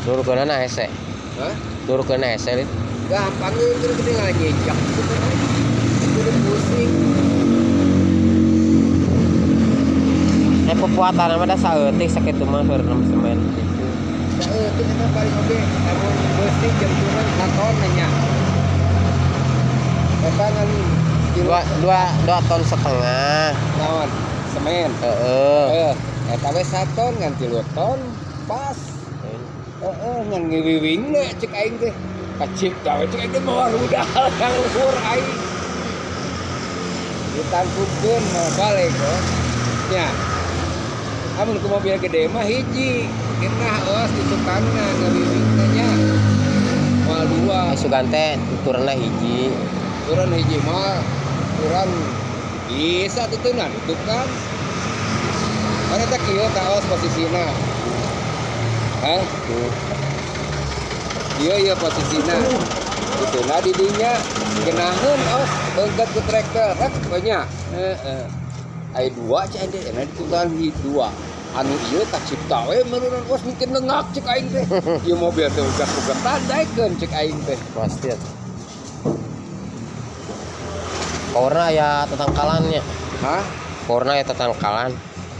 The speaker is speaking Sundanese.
Nurukeunana hese. Hah? Nurukeunana hese Lin. Gampang itu gede nganyejak itu pusing. Eh pepuatan mah da saeutik sakitu mah heureum semen gitu. Saeutik eta paling oge lamun beusi jam turun saton nya. Eta ngan Dua dua 2,5 ton. Naon? Semen. Heeh. Heeh. Eta we saton ngan 3 ton pas. Heeh, ngan ngiwiwingna cek aing teh. Kacipta we cek aing teh mawa rudal kang luhur aing. Ditangkupkeun mah balik oh. Nya. Amun ku mobil gede mah hiji, genah os di tukangna ngawiwingna nya. Moal dua. Eh, sugan teh turunna hiji. Turun hiji mah turun bisa tutunan itu kan. Mana teh kieu kaos posisina. Hah? Ieu ieu posisina. Dituna di dinya genaheun os beungkeut ku traktor rek we nya. Heeh. Aya dua cek aing teh, enak ditukar hiji dua. Anu ieu kacipta we meureun os mungkin lengak cek aing teh. Ieu mobil teh ugat-ugatan daekeun cek aing teh. Pasti atuh. Powerna aya tetangkalannya. Hah? Powerna aya tetangkalan.